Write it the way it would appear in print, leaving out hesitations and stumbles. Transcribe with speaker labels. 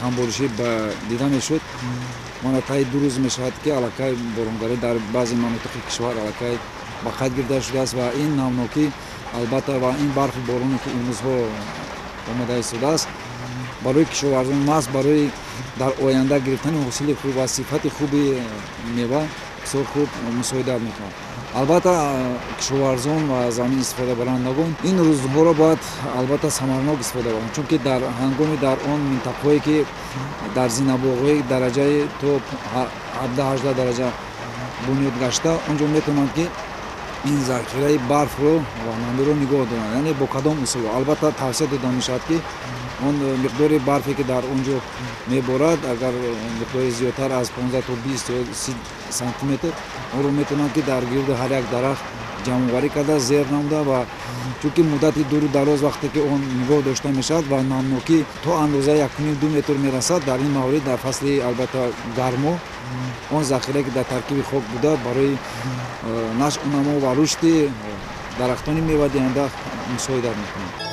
Speaker 1: камборишӣ дида мешуд, мана таи 2 рӯз мешавад, ки аллакай боронгарӣ дар баъзе манотиқи кишвар аллакай ба қайд гирифта шудааст ва ин намнокӣ албатта ва ин барфу бороне, ки имрӯзҳо омада истодааст, барои кишоварзон маҳз барои дар оянда гирифтани ҳосили хуб ва сифати хуби мева бисёр хуб мусоидат мекунад. Албатта, кишоварзон ва замин истифодабарандагон ин рӯзҳоро бояд албатта самарнок истифода баранд, чунки дар ҳангоми дар он минтақаҳое, ки дар зинабоғҳои дараҷаи то 17-18 дараҷа бунёд гашта, он ҷо метавонанд, ки ин захираи барфро ва намиро нигоҳ доранд. Яъне бо кадом усул? Албатта, тавсия дода мешавад, ки он миқдори барфе, ки дар он ҷо меборад, агар миқдори зиёдтар аз 15 то 20 ё 30 сантиметр, онро метавонанд, ки дар гирди ҳар як дарахт ҷамъоварӣ карда, зер намуда ва чунки муддати дуру дароз вақте ки он нигоҳ дошта мешавад ва намнокӣ то андозаи 1,5-2 метр мерасад, дар ин маврид дар фасли албатта гармо он захирае, ки дар таркиби хок буда, барои нашъунамо ва рушди дарахтони мевадиҳанда мусоидат мекунад.